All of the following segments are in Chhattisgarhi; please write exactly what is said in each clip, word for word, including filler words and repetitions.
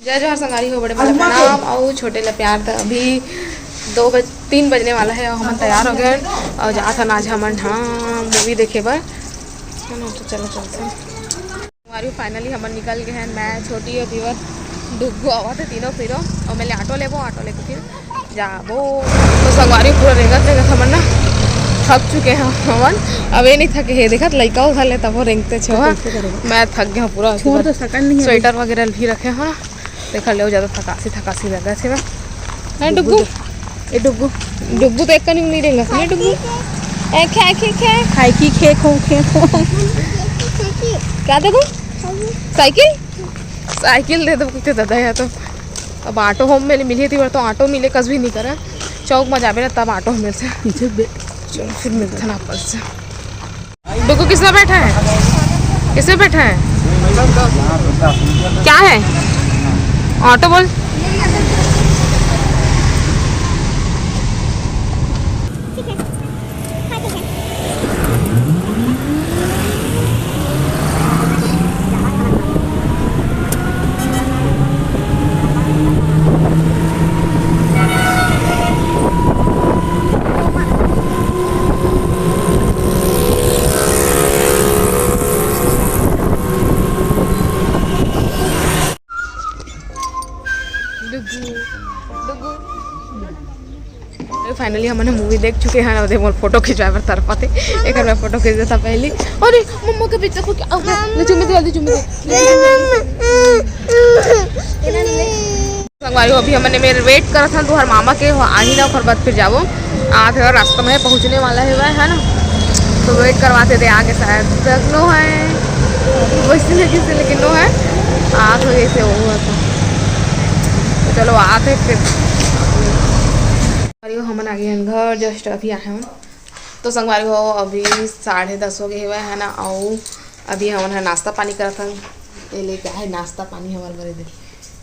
जय जोहार संगवारी हो, बड़े बड़े प्रणाम अउ छोटे ला प्यार। त अभी दो बज, तीन बजने वाला हे अउ हमन तैयार हो गए हन अउ जात हन आज हमन, हाँ, मूवी देखे बर। है ना, तो चलो चलते हैं। संगवारी, finally हमन निकल गए हैं। मैं, छोटी अउ पीवर, डुग्गू आवत हे, तीनों फिरो अउ मैं ले ऑटो लेबो, ऑटो लेके फिर जाबो। तो संगवारी, पूरा रेंगत रेंगत हमन ना थक चुके हैं हमन। अब ये नहीं थके हे, देखत लइका उधर ले तब वो रेंगते छो, हाँ। मैं थक गया हूँ पूरा। छोड़ तो सकल नहीं है। स्वेटर वगैरह भी रखे हो ना, देखा ले, ज्यादा थकासी थकासी लगा थे ना। नहीं डुग्गू, ए डुग्गू, डुग्गू तो एक कनी नहीं रेंगा, नहीं डुग्गू। ए खे खे खे, खाई की खे खो खे खो। क्या दे दूँ? साइकिल, साइकिल दे दो, कितने दादा है तो। अब ऑटो हम में मिली थी, तो ऑटो मिले कस भी नहीं करा। चौक में जाबे ना तब ऑटो मिलते। पीछे बे- चलो फिर मिलते ना आपस से। डुगू किसमें बैठा है? किसमें बैठा है? क्या है? ऑटो बोल। डुगू, डुगू। Finally हमन मूवी देख चुके हैं ना, ओदे मोर फोटो खिंचवाए बर तरपत हे। एकर मैं फोटो खींच देता पहली। अरे मम्मा के पीछे को क्या, ले चुम्मी दे, जल्दी चुम्मी दे। संगवारी हो, अभी हमन मेर वेट करत हन तुहर मामा के, हो आही ना, ओकर बाद फिर जाबो। आत हे, रास्ता में पहुँचने वाला है वह, है ना? तो वेट करवाते थे आगे, शायद तक नो है, वैसे लेकिन से लेकिन नो है। आत हो जैसे वो हुआ था। तो चलो आते फिर। अरे हमन आ गए हैं घर, just अभी आए हैं। तो संगवारी हो, अभी साढ़े दस हो गए हुए है ना, अउ अभी हमन ह नाश्ता पानी करत हन। ये लेके आए नाश्ता पानी हमारे बरे दे,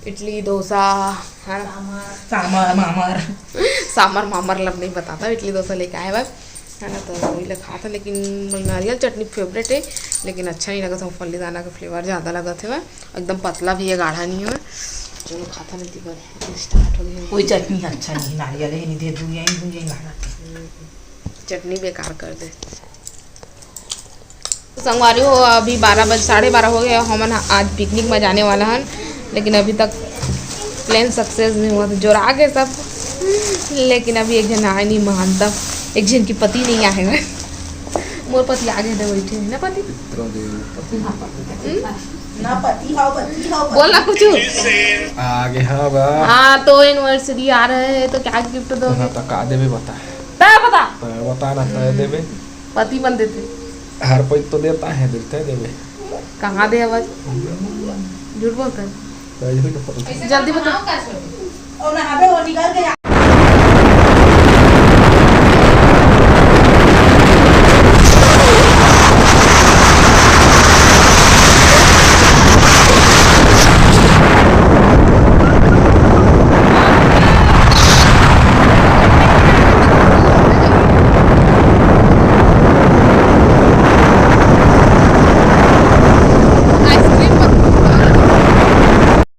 इडली, डोसा, है ना? सामर, मामर। सामर, मामर लब नहीं बताता, इडली, डोसा लेके आए हुए, है ना? तो वही ला खात हन, लेकिन मोला नारियल चटनी favourite है, लेकिन अच्छा नहीं लगा था, फल्ली दाना का flavour ज़्यादा लगा था, एकदम पतला भी है, गाढ़ा नहीं है। चलो खाता नहीं, start हो गया। कोई चटनी अच्छा नहीं, नारियल है नहीं, दे दूँ, यही दूँ, यही लगा। चटनी बेकार कर दे। तो संगवारी हो, अभी बारह बज, साढ़े बारह हो गया, हमन आज पिकनिक में जाने वाला हन, लेकिन अभी तक plan success नहीं हुआ। तो जोरा के सब, लेकिन अभी एक झन आए नहीं, महान तक एक झन की पति नहीं आए हुए। मोर पति आगे दे बैठे हैं ना पति। ना पति हाव, पति हाव, पति। बोल ना कुछ। आगे हाँ बा। हाँ, तो anniversary आ रहे हैं, तो क्या gift दोगे? हाँ, तो का देबे बता। तय बता। तय बता ना, तय देबे। पति बन देते। हर कोई तो देता है, देते देबे। कहाँ दे आवाज? झूठ बोलता है। तय भी तो पता। जल्दी बता।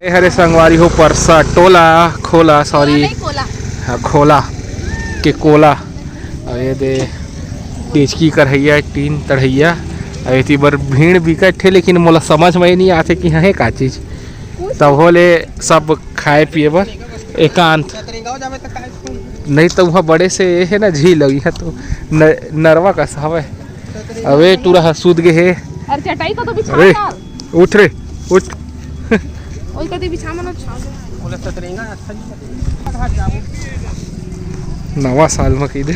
ए हरे संगवारी हो, परसा टोला, खोला, सॉरी। नहीं, कोला। हाँ, खोला के कोला। अउ ये दे डेचकी कढ़ैया, टीन तढ़ैया। अउ एती बर भीड़ बिकट हे, लेकिन मोला समझ में नहीं आथे कि हे का चीज। तभो ले सब खाए पिए बर एकांत। नहीं तो वहाँ बड़े से ये है ना झील, अउ यहाँ तो न-, नरवा कस हवय। अबे टूरा ह सूत गे हे। अरे चटाई को तो बिछा अरे, डाल। उठ रे, उठ। ओई कति बिछा मन अच्छा। बोले सतरेंगा अच्छा नहीं। नवा साल म कही दे।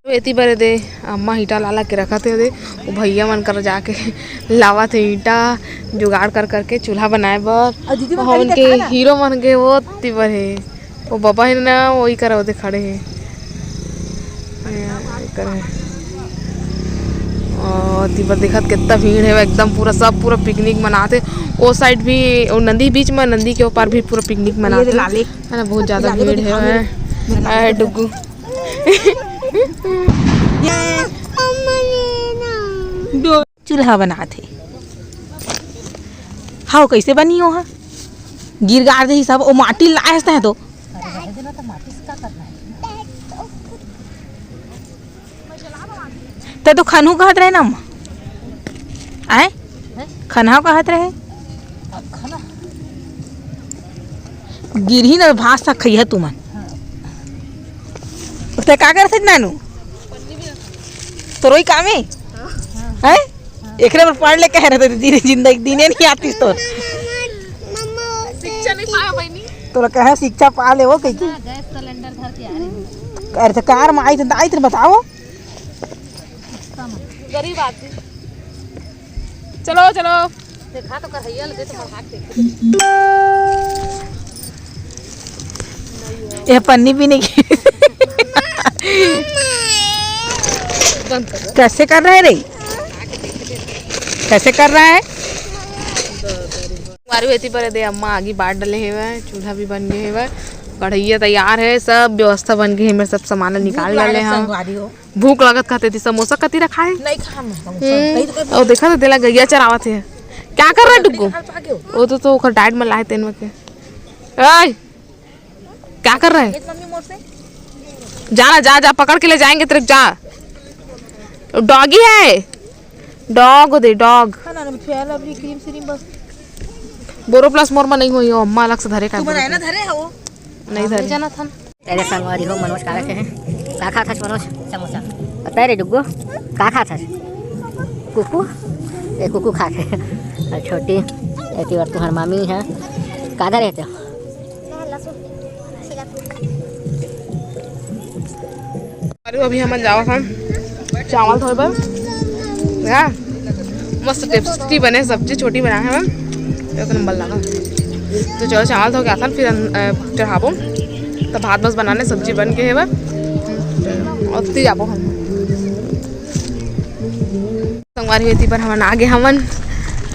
तो एती बरे दे अम्मा ईंटा ला ला के रखत हे दे। वो भैया मन कर जाके लावत हे ईंटा, जुगाड़ कर करके चूल्हा बनाए बर। अउ दीदी मन हमन करी के देखा ना। हीरो मन के वो ती बर हे। वो बाबा हे ना, वही करा ओदे खड़े हे। और ती बर देखत कितना भीड़ हे, एकदम पूरा सब पूरा पिकनिक मनाते। वो साइड भी, वो नदी बीच में, नदी के ऊपर भी पूरा पिकनिक मनाते। लाले। है ना, बहुत ज्यादा भीड़ हे। आए डुगू। चूल्हा बनात हे। हाव, कइसे बनी ओहा? गिर गार देही सब, ओ माटी लायस तैं तो। तैं तो खनहू कहत रहे ना अम्मा। आय? खनहा कहत रहे। गिरही ना भात साग खइहा तुमन। तैं का करत हस नानू? तोरो ही काम हे? हैं? एकरे बर पढ़ ले कहे रहते, दिने जिंदगी दिने नहीं आतिस तोर। शिक्षा नहीं पाया बहिनी। तोला कहे शिक्षा पा ले वो कहि के। गैस सिलेंडर धर के आ रही। अरे तो कार में आई तो आई तो बताओ। गरीब आदमी। चलो, चलो। देखा तो कर, हैया ले दे तो मजाक देखे। ये पन्नी भी नहीं की। बंद कर। कैसे कर रहा है रे? कैसे कर रहा है? संगवारी हो, एती बर दे अम्मा आगी बार डले हेवय, चूल्हा भी बन गे हेवय, कढ़ैया तैयार हे, सब व्यवस्था बन गे हे, मैं सब सामान ला निकाल डाले हंव। संगवारी हो। भूख लागत खाते थी समोसा कती रखा है। नहीं खा मैं समोसा। हम्म। नहीं तो कोई और देखा तो तेला गैया चरावत है। क्या कर रहा है डुग्गू? हाल पा गयो। वो तो, तो ओकर डाइट में लाए तेन में के। ओए, क्या कर रहा है? ये मम्मी मोर से। जा ना, जा, जा, पकड़ के ले जाएंगे तेरे, जा। डॉगी है, डॉग दे, डॉग। खाना ना, फेयर लवली क्रीम सीरीम बस। बोरो प्लस मोर में नहीं होई, ओ अम्मा अलग से धरे का तू बनाए ना, धरे है वो। नहीं धरे। जाना था। तेरे संगवारी हो मनोज का रखे हैं। का खात हस मनोज? समोसा। पता है रे डुग्गू, का खात हस? कुकू? ए कुकू खात हे। और छोटी, एती बर तुहर मामी है। कादा रहते हो? अरे अभी हमन जावत हन चावल धोए बर। हाँ, मस्त टेस्टी बने सब्जी, छोटी बनाए हन, एक नंबर लगा। तो चलो चावल धो के आथन, फिर अन-, अ, चढ़ाबो। तो भात बस बनाने, सब्जी बन के हेवय, अउ ती जाबो हम। संगवारी हो, एती बर हमन आगे हवन,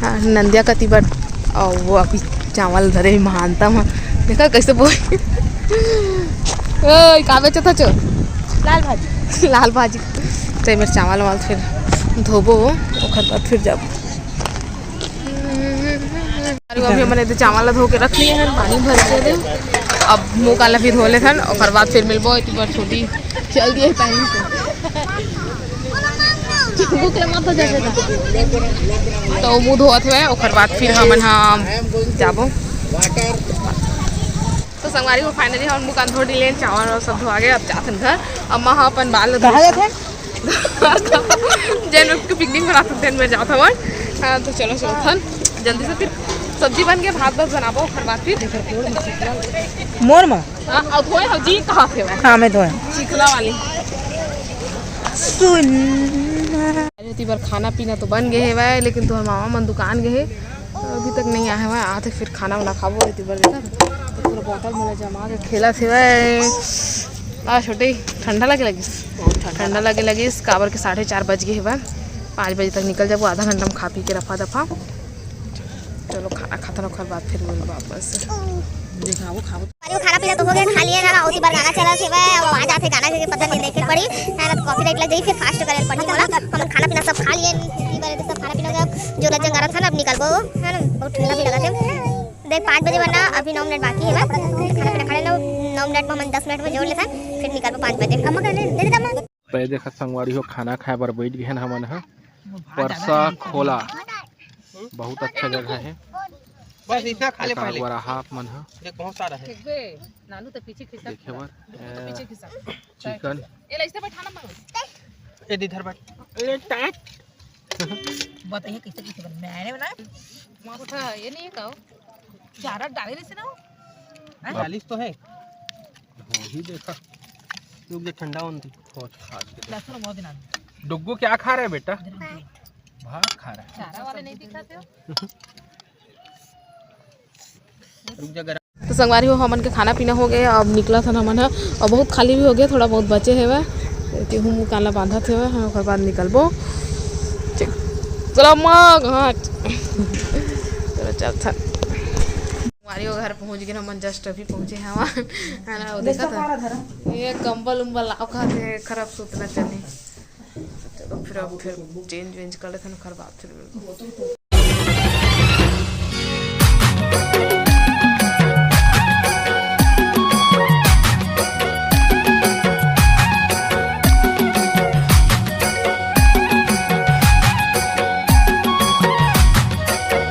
हाँ, नंदिया कती बर, अउ वो अभी चावल धरे हे महानता म। देखा कैसे बोल। ओए, का बेचत हच? लाल भाजी। लाल भाजी। तो एमेर चावल वावल फिर धोबो, ओखर बाद फिर जाबो। अरे, अभी हमन एदे चावल ला धो के रख लिए हन, पानी भर के दे। अब मुंह कान ला भी धो लेथन, ओकर बाद फिर मिलबो। एती बर छोटी चल दिए पानी से। भूख ले मत हो जाए। तो मुंह धोवत हुए, ओकर बाद फिर हमन ह जाबो। तो संगवारी हो, finally हमन मुंह कान धो डीलेन, चावल और सब धोआ गए। अब जाथन घर। अम्मा ह अपन बाल ला धोए। जेन में पिकनिक मनाथन, तेन में जात हवन। हाँ, तो चलो, चलथन जल्दी से, फिर सब्जी बन के भात बस बनाबो, ओकर बाद फिर मोर मा? हाँ, अब धोए हो जी, कहाँ थे हो? हाँ, मैं धोए। चिखला वाली। सुन। अरे, एती बर खाना पीना तो बन गए हेवय, लेकिन तुहर मामा मन दुकान गए हे, अभी तक नहीं आए हेवय। आथे फिर खाना वाना खाबो, एती बर देखा, तो पूरा bottle मोला जमा के खेलत हेवय। आ, छोटे, ठंडा लगे लगिस। बहुत ठंडा। ठंडा लगे लगिस, काबर के साढ़े चार बज गए हेवय। पाँच बजे तक निकल जाबो, आधा घंटा में खा पी के रफा दफा। चलो, खाना खाथन, ओकर बाद फिर मिलबो वापस। दिखाओ, खाओ। अरे, वो खाना पीना तो हो गया, खा लिए ना, ओती बर गाना चलत हेवय, अब आ जाथे गाना के पता नहीं देखे पड़ी, है ना, तो copyright लग जाई, फिर fast करे पड़ी मोला। हमन खाना पीना सब खा लिए, इसी बारे तो सब खाना पीना हो गया, जो रजन गाना था ना, अब निकलबो, है ना, बहुत ठंडा भी लगा थे। देख, पाँच बजे बनना, अभी नौ मिनट बाकी है बस। खाना पीना खा लेना, नौ मिनट में हमन दस मिनट में जोड़ लेथन, फिर निकलबो पाँच बजे। अम्मा कर ले, दे दे अम्मा। तो ये देखा संगवारी हो, खाना खाए बर बैठ गए हन हमन ह। परसा खोला, बहुत अच्छा जगह है। बस इतना खा ले एक आध पहले। बार आहा आप मन ह। देख, बहुत सारा है। देख बे, नानू तो पीछे खिसक देखे बर, तो पीछे खिसक। चिकन। ये ले, इसे बैठाना मांगो। ए, इधर बैठ। ए, टाइट। बताइए कैसे, कैसे बन-, मैंने बनाया। मस्त है, ये नहीं है का? चारा डाले रहिसे ना वो? हैं? चालीस तो है। हाँ, ही देखा। रुक जा, ठंडा होने दे। सोच खा के देख। लहसुन बहुत दिन आ गया। डुग्गू क्या खा रहा है बेटा? भात खा रहा है। चारा वाले नहीं दिखाते हो? रुक जा, गरम। तो संगवारी हो, हमन के खाना पीना हो गए, अब निकलत हन हमन ह, और बहुत खाली भी हो गया, थोड़ा बहुत बचे हेवय, तेहू मुँह कान ला बांधत हेवय, हम ओकर बाद निकलबो। ठीक, चलो अम्मा, घाट। चलो, चलथन। संगवारी हो, घर पहुँच गए हमन, just अभी पहुँचे हवन, है ना, वो देखा था, ये कंबल उम्बल लाव खाते हैं, खराब सुतना चले। चलो, फिर अब फिर change वेंज कर लेथन, ओकर बाद फिर मिलबो।